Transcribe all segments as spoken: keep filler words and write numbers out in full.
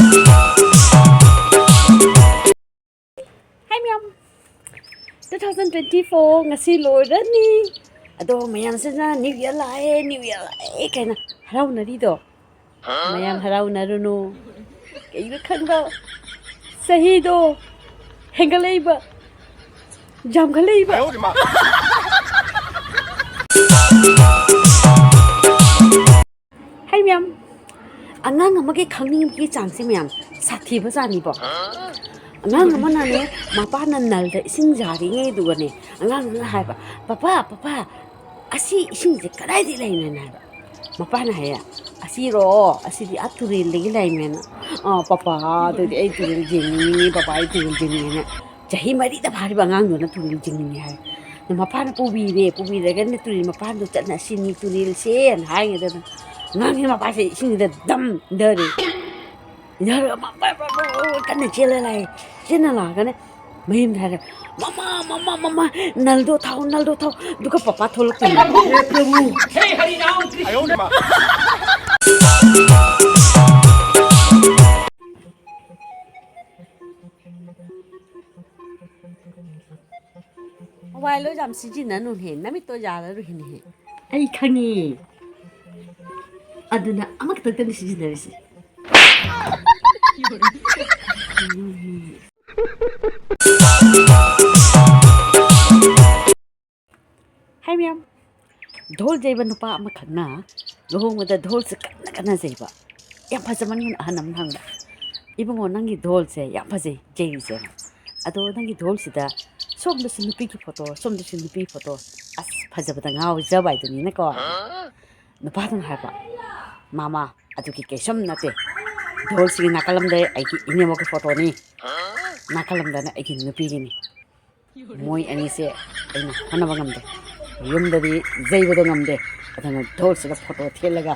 Hi ꯃꯌꯥꯝ, two thousand twenty four ꯉꯁꯤ ꯂꯣꯏꯔꯅꯤ꯫ ꯑꯗꯣ ꯃꯌꯥꯝꯁꯤꯅ New Year ꯂꯥꯛꯑꯦ, New Year ꯂꯥꯛꯑꯦ ꯀꯥꯏꯅ ꯍꯔꯥꯎꯅꯔꯤꯗꯣ, ꯃꯌꯥꯝ ꯍꯔꯥꯎꯅꯔꯨꯅꯨ꯫ ꯀꯩꯅꯣ ꯈꯪꯕ, ꯆꯍꯤꯗꯣ ꯍꯦꯟꯒꯠꯂꯛꯏꯕ, ꯌꯥꯝꯈꯠꯂꯛꯏꯕ꯫ ꯍꯥꯏ ꯃꯌꯥꯝ, ꯑꯉꯥꯡ ꯑꯃꯒꯤ ꯈꯪꯅꯤꯡꯕꯒꯤ ꯆꯥꯡꯁꯦ ꯃꯌꯥꯝ ꯁꯥꯊꯤꯕ ꯖꯥꯠꯅꯤꯕꯣ꯫ ꯑꯉꯥꯡ ꯑꯃꯅꯅꯦ, ꯃꯄꯥꯅ ꯅꯜꯗ ꯏꯁꯤꯡ ꯌꯥꯔꯤꯉꯩꯗꯨꯒꯅꯦ, ꯑꯉꯥꯡꯗꯨꯅ ꯍꯥꯏꯕ, "ꯄꯄꯥ, ꯄꯄꯥ, ꯑꯁꯤ ꯏꯁꯤꯡꯁꯦ ꯀꯗꯥꯏꯗꯒꯤ ꯂꯩꯅꯣꯅ?" ꯍꯥꯏꯕ꯫ ꯃꯄꯥꯅ ꯍꯥꯏꯌꯦ, "ꯑꯁꯤꯔꯣ, ꯑꯁꯤꯗꯤ ꯑꯥ ꯇꯨꯔꯦꯜꯗꯒꯤ ꯂꯩꯃꯦꯅ꯫" "ꯑꯥ, ꯄꯄꯥ, ꯑꯗꯨꯗꯤ ꯑꯩ ꯇꯨꯔꯦꯜ ꯌꯦꯡꯅꯤꯡꯉꯤ, ꯄꯄꯥ, ꯑꯩ ꯇꯨꯔꯦꯜ ꯌꯦꯡꯅꯤꯡꯉꯤꯅ꯫" ꯆꯍꯤ ꯃꯔꯤꯗ ꯐꯥꯔꯤꯕ ꯑꯉꯥꯡꯗꯨꯅ ꯇꯨꯔꯦꯜ ꯆꯤꯡꯅꯤꯡꯉꯦ ꯍꯥꯏ꯫ ꯑꯗ ꯃꯄꯥꯅ ꯄꯨꯕꯤꯔꯦ, ꯄꯨꯕꯤꯔꯒꯅꯦ ꯇꯨꯔꯦꯜ ꯃꯄꯥꯟꯗꯨ ꯆꯠꯅ "ꯑꯁꯤꯅꯤ ꯇꯨꯔꯦꯜꯁꯦꯅ" ꯍꯥꯏꯉꯩꯗꯅ ꯑꯉꯥꯡꯁꯤꯅ ꯃꯄꯥꯁꯦ ꯏꯁꯤꯡꯁꯤꯗ ꯗꯝ ꯏꯟꯊꯔꯦ꯫ ꯏꯟꯊꯔꯒ ꯃꯥ ꯕꯔ ꯕꯔ ꯕꯔ ꯕꯔ ꯀꯟꯅ ꯆꯦꯜꯂ ꯂꯥꯛꯑꯦ꯫ ꯆꯦꯟꯅ ꯂꯥꯛꯑꯒꯅꯦ ꯃꯌꯨꯝꯗ ꯍꯥꯏꯔꯦ, "ꯃꯃꯥ, ꯃꯃꯥ, ꯃꯃꯥ, ꯅꯜꯗꯣ ꯊꯥꯎ, ꯅꯜꯗꯣ ꯊꯥꯎ, ꯑꯗꯨꯒ ꯄꯄꯥ ꯊꯣꯛꯂꯛꯇꯣꯏꯅꯦ꯫" ꯍꯦ ꯄ꯭ꯔꯚꯨ! ꯃꯣꯕꯥꯏꯜꯗꯣ ꯌꯥꯝ ꯁꯤꯖꯤꯟꯅꯅꯨꯅꯦꯍꯦ, ꯅꯃꯤꯠꯇꯣ ꯌꯥꯔꯔꯣꯏꯅꯦꯍꯦ꯫ ꯑꯩ ꯈꯪꯉꯤ, ꯑꯗꯨꯅ ꯑꯃꯈꯛꯇꯪꯇꯅꯤ ꯁꯤꯖꯤꯟꯅꯔꯤꯁꯦ꯫ ꯍꯥꯏ ꯃꯌꯥꯝ, ꯙꯣꯜ ꯌꯩꯕ ꯅꯨꯄꯥ ꯑꯃꯈꯛꯅ ꯂꯨꯍꯣꯡꯕꯗ ꯙꯣꯜꯁꯦ ꯀꯟꯅ ꯀꯟꯅ ꯌꯩꯕ꯫ ꯌꯥꯝ ꯐꯖꯃꯟꯒꯤꯅ ꯑꯍꯟ ꯑꯃꯅ ꯍꯪꯕ, "ꯏꯕꯨꯡꯉꯣ, ꯅꯪꯒꯤ ꯙꯣꯜꯁꯦ ꯌꯥꯝ ꯐꯖꯩ ꯌꯩꯔꯤꯁꯦ꯫ ꯑꯗꯣ ꯅꯪꯒꯤ ꯙꯣꯜꯁꯤꯗ ꯁꯣꯝꯗꯁꯨ ꯅꯨꯄꯤꯒꯤ ꯐꯣꯇꯣ, ꯁꯣꯝꯗꯁꯨ ꯅꯨꯄꯤꯒꯤ ꯐꯣꯇꯣ, ꯑꯁ, ꯐꯖꯕꯗ ꯉꯥꯎꯖꯕ ꯍꯥꯏꯗꯨꯅꯤꯅꯦꯀꯣ꯫" ꯅꯨꯄꯥꯗꯨꯅ ꯍꯥꯏꯕ, "ꯃꯥꯃꯥ, ꯑꯗꯨꯒꯤ ꯀꯩꯁꯨꯝ ꯅꯠꯇꯦ꯫ ꯙꯣꯜꯁꯤꯒꯤ ꯅꯥꯀꯜ ꯑꯃꯗ ꯑꯩꯒꯤ ꯏꯅꯦꯝꯕꯣꯛꯀꯤ ꯐꯣꯇꯣꯅꯤ, ꯅꯥꯀꯜ ꯑꯃꯗꯅ ꯑꯩꯒꯤ ꯅꯨꯄꯤꯒꯤꯅꯤ꯫ ꯃꯣꯏ ꯑꯅꯤꯁꯦ ꯑꯩꯅ ꯍꯣꯠꯅꯕ ꯉꯝꯗꯦ꯫ ꯌꯨꯝꯗꯗꯤ ꯌꯩꯕꯗꯣ ꯉꯝꯗꯦ꯫ ꯑꯗꯨꯅ ꯙꯣꯜꯁꯤꯗ ꯐꯣꯇꯣ ꯊꯦꯠꯂꯒ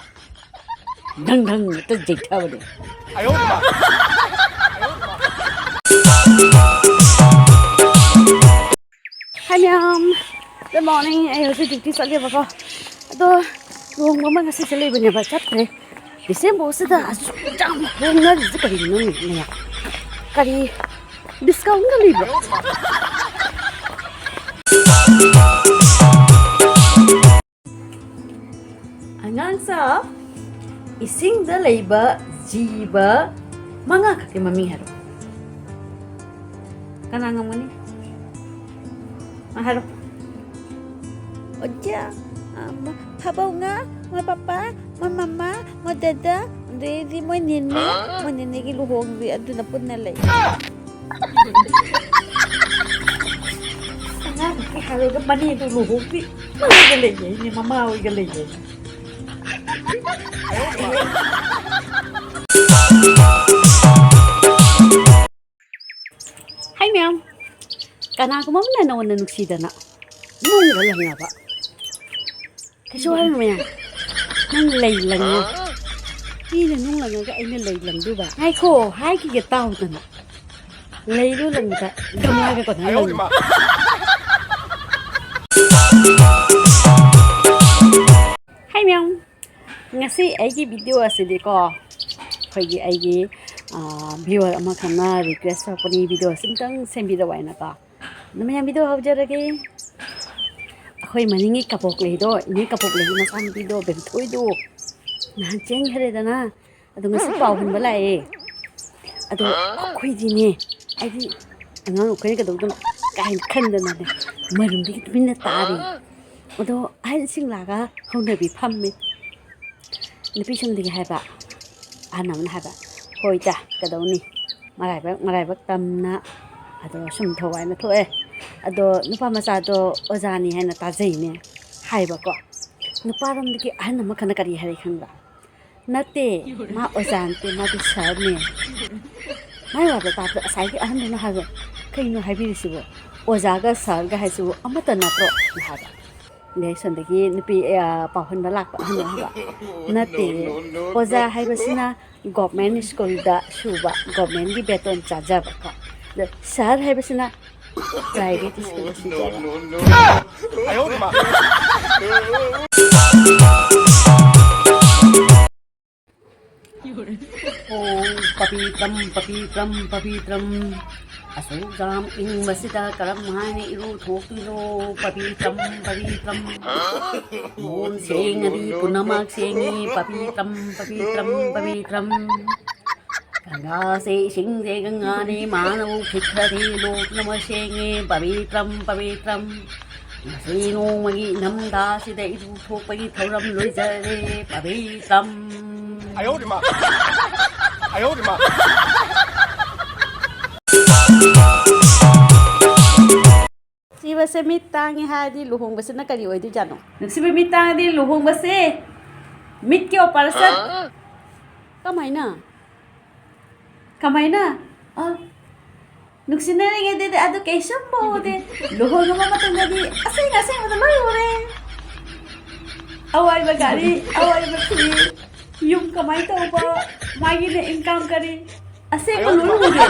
ꯙꯪ ꯙꯪ ꯍꯦꯛꯇ ꯌꯩꯊꯕꯅꯦ꯫" ꯍꯥꯏ ꯃꯌꯥꯝ, good morning꯫ ꯑꯩ ꯍꯧꯖꯤꯛ duty ꯆꯠꯂꯦꯕꯀꯣ꯫ ꯑꯗꯣ ꯂꯨꯍꯣꯡꯕ ꯑꯃ ꯉꯁꯤ ꯆꯠꯂꯨꯕꯅꯦꯕ, ꯆꯠꯇ꯭ꯔꯦ꯫ ꯗꯤꯁꯦꯝꯕꯔꯁꯤꯗ ꯑꯁꯨꯛ ꯌꯥꯝ ꯍꯣꯡꯅꯔꯤꯁꯦ ꯀꯔꯤꯒꯤꯅꯣ ꯃꯌꯥꯝ? ꯀꯔꯤ ꯗꯤꯁꯀꯥꯎꯟꯒ ꯂꯩꯕ꯭ꯔꯣ? ꯑꯉꯥꯡꯁꯥ, ꯏꯁꯤꯡꯗ ꯂꯩꯕ ꯖꯤꯕ ꯃꯉꯥ ꯈꯛꯀꯤ ꯃꯃꯤꯡ ꯍꯥꯏꯔꯣ꯫ ꯀꯅꯥ ꯉꯝꯒꯅꯤ? ꯑ, ꯍꯥꯏꯔꯣ꯫ ꯑꯣꯖꯥ, ꯑ, ꯃ-, ꯐꯥꯕꯧ ꯉꯥ, ꯃ ꯄꯄꯥ, ꯃ ꯃꯃꯥ, ꯃ ꯗꯗꯥ, ꯑꯗꯩꯗꯤ ꯃꯣꯏ ꯅꯦꯅꯦ, ꯃꯣꯏ ꯅꯦꯅꯦꯒꯤ ꯂꯨꯍꯣꯡꯕꯤ, ꯑꯗꯨꯅ ꯄꯨꯟꯅ ꯂꯩ꯫ ꯑꯉꯥꯡ ꯅꯨꯄꯤ ꯍꯥꯏꯔꯒ ꯃꯅꯦꯗꯨ ꯂꯨꯍꯣꯡꯕꯤ, ꯃꯥꯒ ꯂꯩꯌꯦ, ꯃꯃꯥ ꯍꯣꯏꯒ ꯂꯩꯌꯦ꯫ ꯍꯥꯏ ꯃꯌꯥꯝ, ꯀꯅꯥꯒꯨꯝꯕ ꯑꯃꯅ ꯅꯉꯣꯟꯗ ꯅꯨꯡꯁꯤꯗꯅ ꯅꯨꯡꯒ ꯂꯪꯉꯕ? ꯀꯩꯁꯨ ꯍꯥꯏꯔꯨ ꯃꯌꯥꯝ, ꯅꯪ ꯂꯩ ꯂꯪꯉꯣ꯫ ꯃꯤꯅ ꯅꯨꯡ ꯂꯪꯉꯒ ꯑꯩꯅ ꯂꯩ ꯂꯪꯗꯣꯏꯕ? ꯉꯥꯏꯈꯣ, ꯍꯥꯏꯈꯤꯒꯦ ꯇꯥꯎꯗꯅ꯫ ꯂꯩꯗꯣ ꯂꯪꯕꯗ ꯒꯝꯂꯥꯒ ꯀꯣꯟꯅ ꯂꯪꯉꯣ꯫ ꯍꯥꯏ ꯃꯌꯥꯝ, ꯉꯁꯤ ꯑꯩꯒꯤ ꯚꯤꯗꯤꯑꯣ ꯑꯁꯤꯗꯤꯀꯣ, ꯑꯩꯈꯣꯏꯒꯤ ꯑꯩꯒꯤ, ꯑꯥ, ꯚꯤꯌꯨꯋꯔ ꯑꯃꯈꯛꯅ ꯔꯤꯀ꯭ꯋꯦꯁ ꯇꯧꯔꯛꯄꯅꯤ, ꯚꯤꯗꯤꯑꯣ ꯑꯁꯤ ꯑꯝꯇꯪ ꯁꯦꯝꯕꯤꯔꯛꯑꯣ ꯍꯥꯏꯅꯀꯣ꯫ ꯑꯗꯨ ꯃꯌꯥꯝ ꯚꯤꯗꯤꯑꯣ ꯍꯧꯖꯔꯒꯦ꯫ ꯑꯩꯈꯣꯏ ꯃꯅꯤꯡꯒꯤ ꯀꯕꯣꯛ ꯂꯩꯗꯣ, ꯏꯅꯦ ꯀꯕꯣꯛ ꯂꯩꯒꯤ ꯃꯆꯥꯅꯨꯄꯤꯗꯣ, ꯕꯦꯝꯊꯣꯏꯗꯣ, ꯅꯍꯥꯟ ꯆꯦꯟꯈ꯭ꯔꯦꯗꯅ꯫ ꯑꯗꯣ ꯉꯁꯤ ꯄꯥꯎ ꯍꯟꯕ ꯂꯥꯛꯑꯦ꯫ ꯑꯗꯣ ꯑꯩꯈꯣꯏꯗꯤꯅꯦ, ꯑꯩꯗꯤ ꯑꯉꯥꯡ ꯑꯩꯈꯣꯏꯅ ꯀꯩꯗꯧꯗꯅꯣ ꯀꯥꯏꯅ ꯈꯟꯗꯅꯅꯦ, ꯃꯔꯨꯝꯗꯒꯤ ꯇꯨꯃꯤꯟꯅ ꯇꯥꯔꯤ꯫ ꯑꯗꯣ ꯑꯍꯟꯁꯤꯡ ꯂꯥꯛꯑꯒ ꯍꯧꯅꯕꯤ ꯐꯝꯃꯤ꯫ ꯅꯨꯄꯤꯁꯤꯡꯗꯒꯤ ꯍꯥꯏꯕ, ꯑꯍꯟ ꯑꯃꯅ ꯍꯥꯏꯕ, "ꯍꯣꯏꯗ, ꯀꯩꯗꯧꯅꯤ? ꯃꯔꯥꯏꯕꯛ, ꯃꯔꯥꯏꯕꯛ ꯇꯝꯅ ꯑꯗꯣ ꯁꯨꯝ ꯊꯋꯥꯏꯅ ꯊꯣꯛꯑꯦ꯫ ꯑꯗꯣ ꯅꯨꯄꯥ ꯃꯆꯥꯗꯣ ꯑꯣꯖꯥꯅꯤ ꯍꯥꯏꯅ ꯇꯥꯖꯩꯅꯦ" ꯍꯥꯏꯕꯀꯣ꯫ ꯅꯨꯄꯥꯔꯣꯝꯗꯒꯤ ꯑꯍꯟ ꯑꯃꯈꯛꯅ ꯀꯔꯤ ꯍꯥꯏꯔꯛꯏ ꯈꯪꯕ꯭ꯔꯥ? "ꯅꯠꯇꯦ, ꯃꯥ ꯑꯣꯖꯥ ꯅꯠꯇꯦ, ꯃꯥꯗꯤ ꯁꯥꯔꯅꯦ꯫" ꯃꯥꯏ ꯋꯥꯗꯣ ꯇꯥꯕꯗ ꯉꯁꯥꯏꯒꯤ ꯑꯍꯟꯗꯨꯅ ꯍꯥꯏꯕ, "ꯀꯩꯅꯣ ꯍꯥꯏꯕꯤꯔꯤꯁꯤꯕꯣ? ꯑꯣꯖꯥꯒ ꯁꯥꯔꯒ ꯍꯥꯏꯁꯤꯕꯨ ꯑꯃꯠꯇ ꯅꯠꯇ꯭ꯔꯣ?" ꯍꯥꯏꯕ꯫ ꯑꯗꯩ ꯁꯣꯝꯗꯒꯤ ꯅꯨꯄꯤ, ꯑ, ꯄꯥꯎꯍꯟꯕ ꯂꯥꯛꯄ ꯑꯍꯟꯗꯨꯅ ꯍꯥꯏꯕ, "ꯅꯠꯇꯦ, ꯑꯣꯖꯥ ꯍꯥꯏꯕꯁꯤꯅ ꯒꯣꯔꯃꯦꯟ ꯁ꯭ꯀꯨꯜꯗ ꯁꯨꯕ, ꯒꯣꯔꯃꯦꯟꯒꯤ ꯕꯦꯇꯣꯟ ꯆꯥꯖꯕꯀꯣ꯫ ꯑꯗꯣ ꯁꯥꯔ ꯍꯥꯏꯕꯁꯤꯅ ꯄ꯭ꯔꯥꯏꯚꯦꯠ ꯁ꯭ꯀꯨꯜꯗ ꯁꯨꯖꯕ꯫" ꯑꯌꯣ ꯃꯥ꯫ ꯑꯣ, ꯄꯕꯤꯇ꯭ꯔꯝ, ꯄꯕꯤꯇ꯭ꯔꯝ, ꯄꯕꯤꯇ꯭ꯔꯝ꯫ ꯑꯁꯨꯛ ꯌꯥꯝ ꯏꯪꯕꯁꯤꯗ ꯀꯔꯝ ꯍꯥꯏꯅ ꯏꯔꯨ ꯊꯣꯛꯇꯣꯏꯅꯣ? ꯄꯕꯤꯇ꯭ꯔꯝ, ꯄꯕꯤꯇ꯭ꯔꯝ꯫ ꯃꯣꯟ ꯁꯦꯡꯉꯗꯤ ꯄꯨꯝꯅꯃꯛ ꯁꯦꯡꯉꯤ꯫ ꯄꯕꯤꯇ꯭ꯔꯝ, ꯄꯕꯤꯇ꯭ꯔꯝ, ꯄꯕꯤꯇ꯭ꯔꯝ꯫ ꯒꯪꯒꯥꯁꯦ ꯏꯁꯤꯡꯁꯦ ꯒꯪꯒꯥꯅꯤ, ꯃꯥꯅꯕꯨ ꯈꯤꯛꯈ꯭ꯔꯗꯤ ꯂꯣꯛꯅꯃꯛ ꯁꯦꯡꯉꯦ꯫ ꯄꯕꯤꯇ꯭ꯔꯝ, ꯄꯕꯤꯇ꯭ꯔꯝ꯫ ꯉꯁꯤ ꯅꯣꯡꯃꯒꯤ ꯏꯪꯊꯝꯊꯥꯁꯤꯗ ꯏꯔꯨ ꯊꯣꯛꯄꯒꯤ ꯊꯧꯔꯝ ꯂꯣꯏꯖꯔꯦ꯫ ꯄꯕꯤꯇ꯭ꯔꯝ꯫ 哎呦我的妈！哎呦我的妈！ ꯁꯤꯕꯁꯦ ꯃꯤꯠ ꯇꯥꯡꯉꯦ ꯍꯥꯏꯔꯗꯤ ꯂꯨꯍꯣꯡꯕꯁꯤꯅ ꯀꯔꯤ ꯑꯣꯏꯗꯣꯏꯖꯥꯠꯅꯣ? ꯅꯨꯡꯁꯤꯕ ꯃꯤꯠ ꯇꯥꯡꯉꯗꯤ ꯂꯨꯍꯣꯡꯕꯁꯦ ꯃꯤꯠꯀꯤ ꯑꯣꯄꯔꯦꯁꯟ꯫ ꯀꯃꯥꯏꯅ? ꯀꯃꯥꯏꯅ? ꯑ, ꯅꯨꯡꯁꯤꯅꯔꯤꯉꯩꯗꯗꯤ ꯑꯗꯨ ꯀꯩꯁꯨꯝ ꯎꯗꯦ꯫ ꯂꯨꯍꯣꯡꯉꯕ ꯃꯇꯨꯡꯗꯗꯤ ꯑꯁꯦꯡ ꯑꯁꯦꯡꯕꯗ ꯂꯣꯏ ꯎꯔꯦ꯫ ꯑꯋꯥꯏꯕ ꯒꯥꯔꯤ, ꯑꯋꯥꯏꯕ ꯐꯤ, ꯌꯨꯝ ꯀꯃꯥꯏꯅ ꯇꯧꯕ, ꯃꯥꯒꯤꯅ ꯏꯟꯀꯝ ꯀꯔꯤ, ꯑꯁꯦꯡꯕ ꯂꯣꯏ ꯎꯔꯦ꯫